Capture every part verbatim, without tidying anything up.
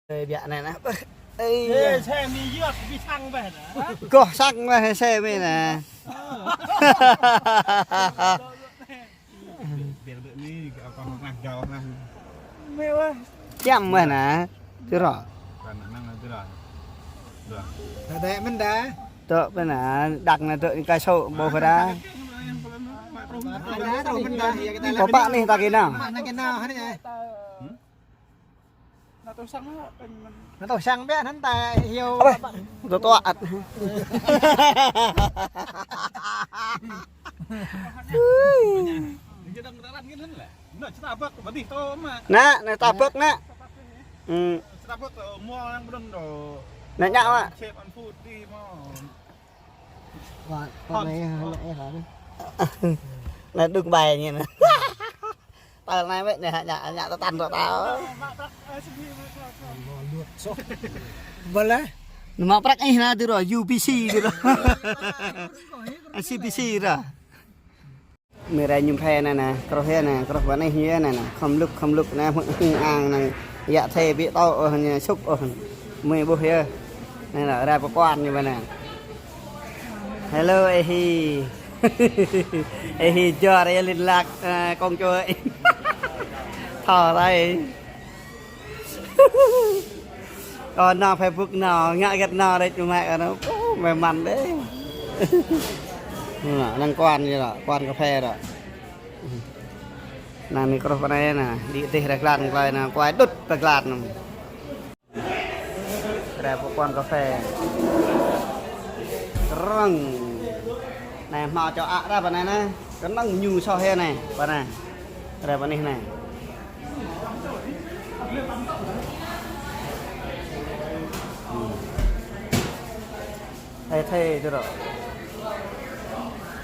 Ơi, biă anai nă. Ơi, ơi, ya. Xe mi yơh, mi sang bĕ nă. Goh sang bĕ xe mi nă. Ơ. Biă bĕ mi, gao kong lah, gao lah. Mê wah. Čăm bĕ nă. Tui rŏ. Kăn năng tui rŏ. Rŏ. Tơdơi mơ̆n đa. Tŏ bĕ nă, đăk nă tŏ ka sô ƀôh đa. Pơpă anai ta kơnang. Pơpă anai ta kơnang. Hmm? Nă tŏ sang biă anŭn ta hyu. Ơ, tŏ tŏ ăt. Nă, nă ta bơ̆k nă. Hmm. Nă ñă mă. Nă đŭk ƀai ñu nă. Tơl anai wơ̆t anai, ñă, ñă tơtăn rŏ tao. Bơleh. Nă mă prăk ih nă tui rŏ, U B C tui rŏ. C B C rŏ. Mi rai mơñum phe anai nă, kroh yơh nă, kroh ƀơi anai yơh nă, nă. Khŏm lŭk, khŏm lŭk nă, hưng ang nă. Yă thê ƀiă tŏ ôh, ñu sŭk ôh. Mơi ƀuh yơh. Anai nă, rai pơkuan ñu ƀơi anai. Hello, ê Hi. Ê Hi, jua rai liên lạc, à, kông čô. Thò rai. Kâo nao Facebook nao, ngă hơget nao đĕč mơ̆ kâo nao. Ôh, may mắn đĕ. Nă, năng kuan ñu rŏ, kuan kơphê rŏ. Nă, mi kroh pơ anai nă, đĭ dih rai glan klơi nă, kuai đŭt pơ glan nă. Rai pơ kuan kơphê. Krơ̆ng. Anai hmâo čô ă rai pơ anai nă. Kơnơ̆ng ñu soh yơh anai, pơ anai. Rai pơ anih anai. Hmm. Thê thê tui rŏ.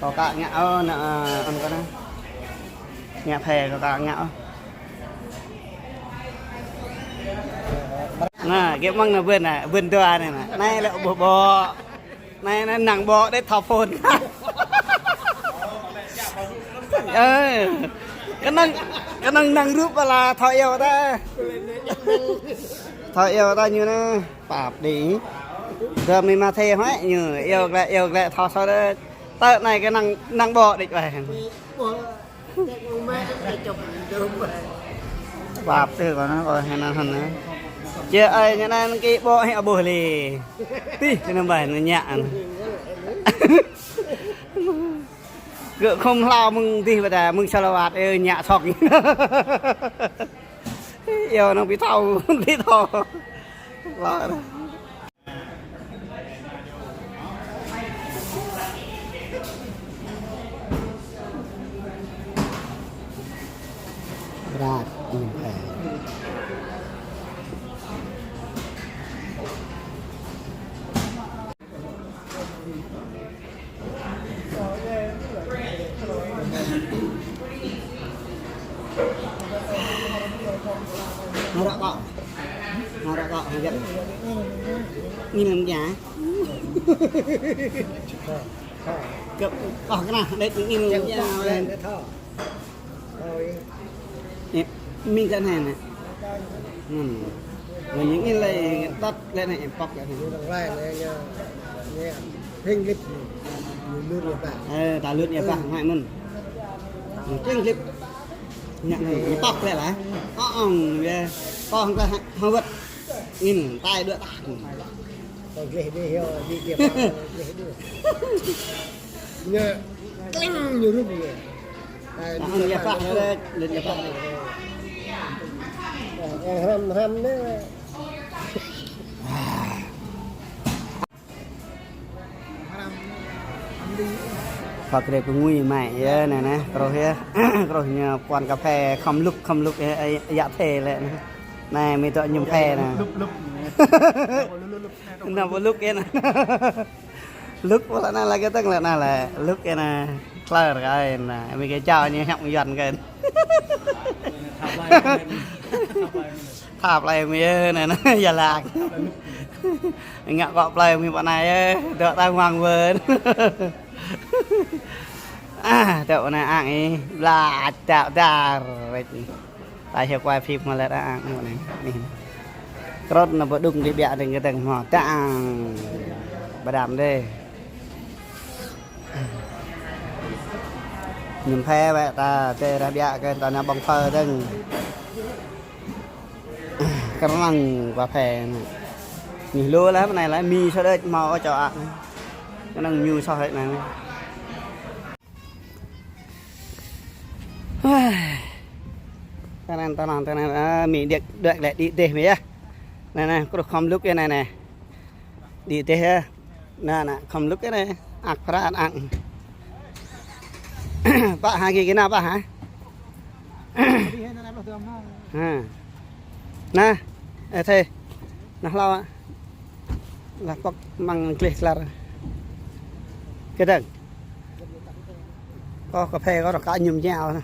Kâo ka ngă ôh nă, ơ, ôn kơ nă. Ngă phê kâo ka ngă ôh. Nă, gơ̆ mơ̆ng nă ƀơ̆n nă, ƀơ̆n dua anai nă. Anai lĕ ƀô̆ ƀô̆. Anai, anai năng ƀô̆ đĕ thâo phôn. Ơ. Kơnơ̆ng, kơnơ̆ng năng rup ala thâo iâu ta. Thâo iâu ta ñu nă. Pap đĭ. Dơm mi ma thê hmai ñu, iâu glĕ, iâu glĕ thâo sô đĕ. Tơ anai kơ năng, năng ƀô̆ đĕč wai. Pap tơ kơ nă, kơ hơnăn hơnăn. Či ơi, ñu năn kơ ƀô̆ hĭ ƀô̆ lĕ. Tih, kơ nă ƀai nă ñă. Gơ̆ khŏm hlâo mơ̆ng tih ƀă đa, mơ̆ng salawat, ơ, ñă sŏk. Iâu năng pi thâo, pi thâo. Hlâo. Brat, ih, ih. Ngară kâo. Ngară kâo, hơget. Ngin lăm ja. Kơ, oh, kơ nă, đĕč ngin lăm ja. Ơ, mi kơ anai nă. Hmm. Mơ̆ng ñu ngin lĕ tăt lĕ anai, pŏk lĕ anai. Ơ, ta lŭt ñu pah, hmai mơ̆n. Ñu čeng lĕ. Ñu pŏk lĕ lah. Ơ, ong, yơh. Pŏk hăng ta hăng wơ̆t. Ngin, tai đuaĭ tah. Kâo gleh đih, yơh, đih, đih, kâo gleh đih. Ñu kling ñu rup ñu. Nah, ôn ya pah, lĕ, lĕ ya pah. Ơ, hrăm, hrăm anai. Pha krê pơngui mai yơh anai nă, kroh yơh. Kroh ñu kuan kơphê khŏm lŭk, khŏm lŭk yơh, ơi, yă thê lĕ nă. Anai mi tŏ mơñum phê nă. Lŭp, lŭp. Nă, pô lŭk yơh nă. Lŭk pô lă nă, lă kơ tơ̆ng lă nă lĕ. Lŭk yơh nă. Klơi kơ ơi nă. Mi kơ čao ñu hiăp Yuan kơ. Tha plei mi yơh nă, nă, ya lak. Ngă kơ plei mi pơ anai yơh, dŏ ta ngoang wơ̆n. Ah, dŏ pơ anai ang ih, blah, dŏ dar. Ta hiăp kuai phim mă lĕ ang pơ anai. Nih. Krŏt anŭn pơđŭng đĭ ƀiă dơ̆ng kơtang hmâo tang. Pơđam đê. Ñum phê wơ̆t ta, tê rah ƀiă kơ ta nao ƀơ̆ng phơ dơ̆ng. Kơnơ̆ng kơ phê anŭn. Ñu lu lah, mơnai lah, mì soh đôč hmâo čô ăt. Kơnơ̆ng ñu soh hĭ anai. Tơnăn, tơnăn, tơnăn, a, mĭ điek, điek lĕ đĭ dêh mĭ yơh. Anai, anai, kruh khŏm lŭk yơh anai, anai. Đĭ dêh yơh. Anai, anai, khŏm lŭk yơh anai. Ak phara ak. Pă hă, gih gih nao pă hă? Ha. Anai, ơ thê. Anai hlâo. Lah pŏk mơ̆ng gleh klar. Kơdơ̆ng. Kơ kơphê kơ rơka ñum ñao anai.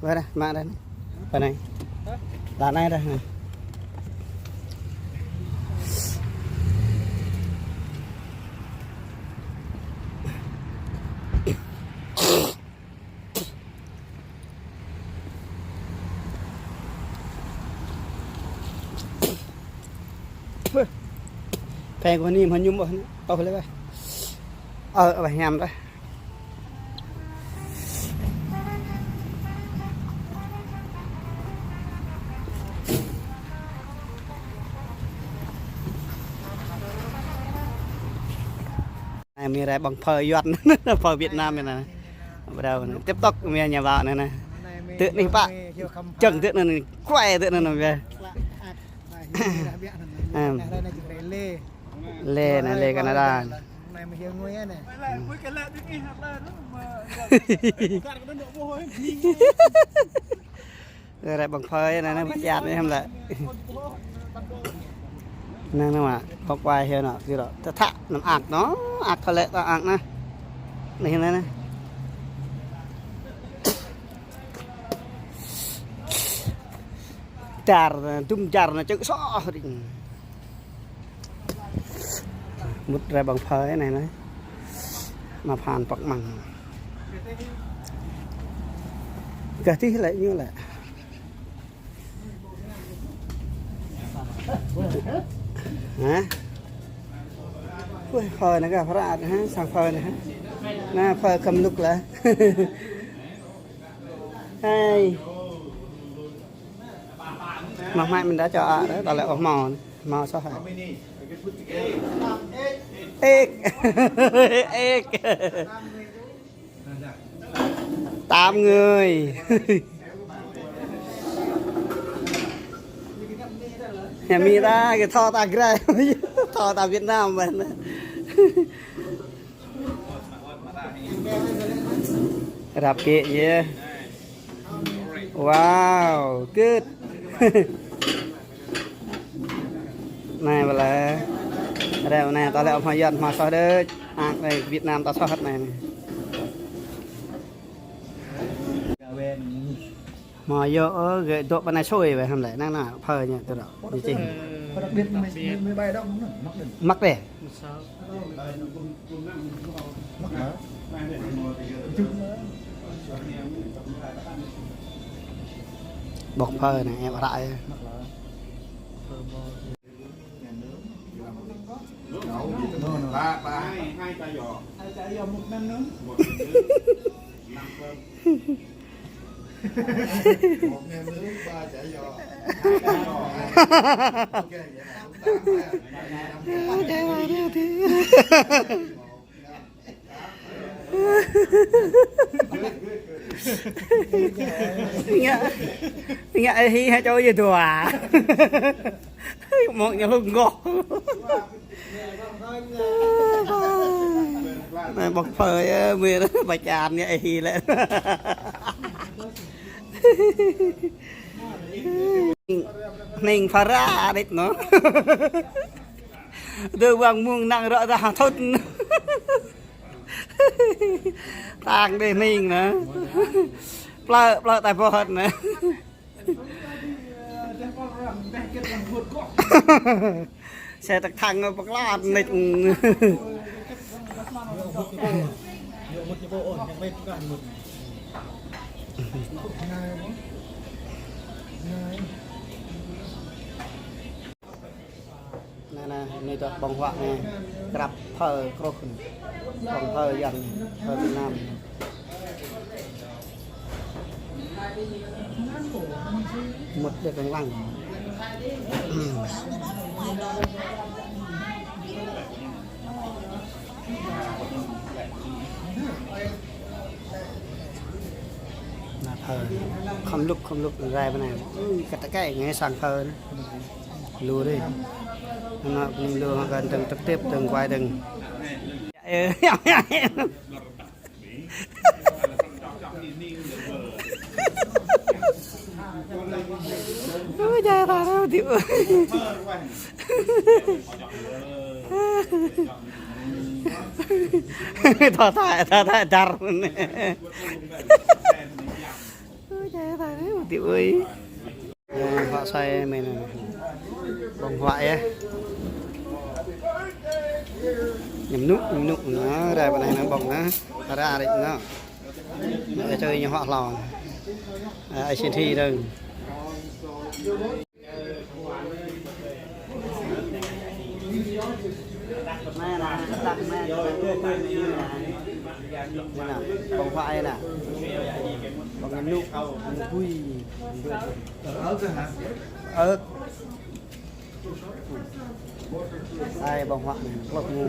Wơ̆t dah, mă dah. Pơ anai. Đa anai dah. Phê kơ anai mă ñum ôh, tŏh lĕ wơ̆t. Ơ, wơ̆t hiam dah. Anai mĭ rai ƀơ̆ng phơ Yuan, phơ Việt Nam anai. Brâo anai. TikTok mĭ ñu ƀă anai anai. Tơ anai pă. Čơ̆ng tơ anai anai. Kuai tơ anai anai wơ̆t. Em. Lê anai, lê Canada. Rai ƀơ̆ng phơi anai, anai bơčat anai hăm lĕ. Anai, anai mă, bơ̆k wai hyu anai, kơ rŏ. Ta thă, anăm ak anai, ak thâo lĕ ta ak anai. Anai, anai, anai. Čar, dŭm čar anai čơ̆ soh ring. Mŭt rai ƀơ̆ng phơi anai anai. Anăp hăng pŏk măng. Gah tih lĕ ñu lĕ. Hă? Ui, phơi anai gah phara hă, sang phơi anai hă. Anai phơi khŏm lŭk lĕ. Hai. Mă hmăi mơ̆n đa čô a đa, ta lĕ ôh hmâo, hmâo soh hă. Ĕk. Ĕk. Tám người. Nhà mi ta, kơ thâo ta Jrai, thâo ta Việt Nam mơ̆n. Rap kĕ yơh. Wow, good. Anai ƀă lĕ. Rep anai, ta lĕ hmâo Yuan, hmâo soh đôč. Ak anai Việt Nam ta soh hăt anai. Hmâo yơh, ơ, gơ̆ dŏ pơ anai sui wơ̆t hăm lĕ, năng năng phơi ñu tơ dŏ. Đi chih. Đặc biệt mơ̆ng, mơ̆ng, mơ̆ng bai dŏ mơ̆ng, mơ̆ng. Mă đeh. Bŏk phơi anai, em ră. Ba, ba. Hai, hai chai giò. Hai chai giò, một nem nướng. Một nem nướng. Năm cơm. Một nem nướng, ba chai giò. Hai chai giò. Ok, vậy là tám. Ngă, ngă hi ha čô yơh dua. Mơ̆ng ñu hlŭng ngŏ. Anai bŏk phơi yơh, mơ̆ anai bơčat ngă hi lĕ. Hning phara đĕč anai. Dơ̆ wang mơ̆ng năng rŏ dah thŭn. Tang đeh hning anai. Plơ̆, plơ̆ tai pơhơt anai. Xe tăk thăng pơklat nĕč. Anai tơ ƀơ̆ng huă anai, krăp phơ kruh. Ƀơ̆ng phơ Yuan, phơ Việt Nam. Mŭt đĕ pơ̆ng lăng. Anai phơ. Khŏm lŭk, khŏm lŭk rai pơ anai. Ui, kăt tơkai ngă sang phơ anai. Lu đĕ. Anai pơ anai lu hăng kơ dơ̆ng trực tiếp, dơ̆ng quay dơ̆ng. Ui, jai ta rơ̆, Diu ơi. Thâo thâo, thâo thâo čar. Ui, jai ta rơ̆, Diu ơi. Ơ, huă sai mơ̆n anai. Ƀơ̆ng huă yơh. Ñu mơnŭ, ñu mơnŭ anai, rai pơ anai anai ƀơ̆ng anai. Ra rĕ anai. Anai čơi ñu huă hlâo. Ơ, ai xin thi dơ̆ng. Anai anai, anai anai. Anai anai, ƀơ̆ng huă anai. Ƀơ̆ng ñu mơnŭ, ñu bui. Ơ. Ai, ƀơ̆ng huă anai, klŏk ngu.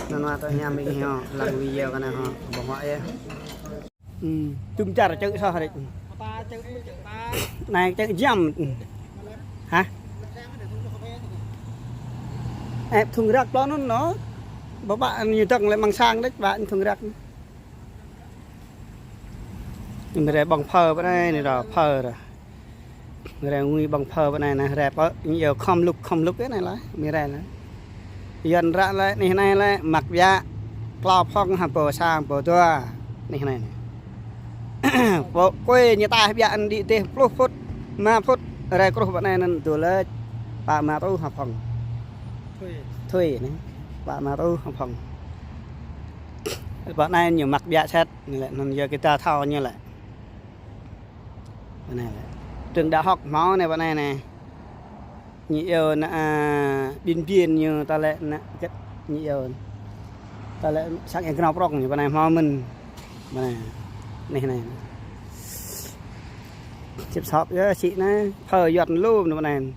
Anŭn mă tơ hiam ƀing hio, lăng video kơ anai hŏ, ƀơ̆ng huă yơh. Tum čar čơ̆ soh rĕ. Anai čơ̆ jăm. Hă? Ĕp thŭng răk plŏ anŭn nô. Ƀă ƀă ñu dơ̆ng lĕ mơ̆ng sang đĕč, ƀă thŭng răk. Mơ̆ rai ƀơ̆ng phơ pơ anai anai ră, phơ ră. Mơ̆ rai ngui ƀơ̆ng phơ pơ anai anai, rai pơ, ñu iâu khŏm lŭk, khŏm lŭk anai lah, mơ̆ rai lah. Yuan ră lĕ, anih anai lĕ, mă biă, klâo phŏng hă pô sa, pô dua, anih anai. Pô, kôi ñu taih biă anŭn đĭ dêh pluh phŭt, rơma phŭt, rai kruh pơ anai anŭn dô̆ lĕ, pă rơma rơtuh hă phŏng. Thuê anai, pă rơma rơtuh hă phŏng. Pơ anai ñu mă biă sĕt. Anai lĕ, anŭn yơh kơ ta thâo anai lĕ. Anai lĕ. Trường đại học hmâo anai pơ anai anai. Ñu iâu anai, a, ƀing ƀing ñu ta lĕ anai, kơ, ñu iâu. Ta lĕ sang eng kơnao prŏng ñu pơ anai hmâo mơ̆n. Pơ anai. Anai anai. Sĭp sop yơh sĭ anai. Phơ Yuan lu anai pơ anai.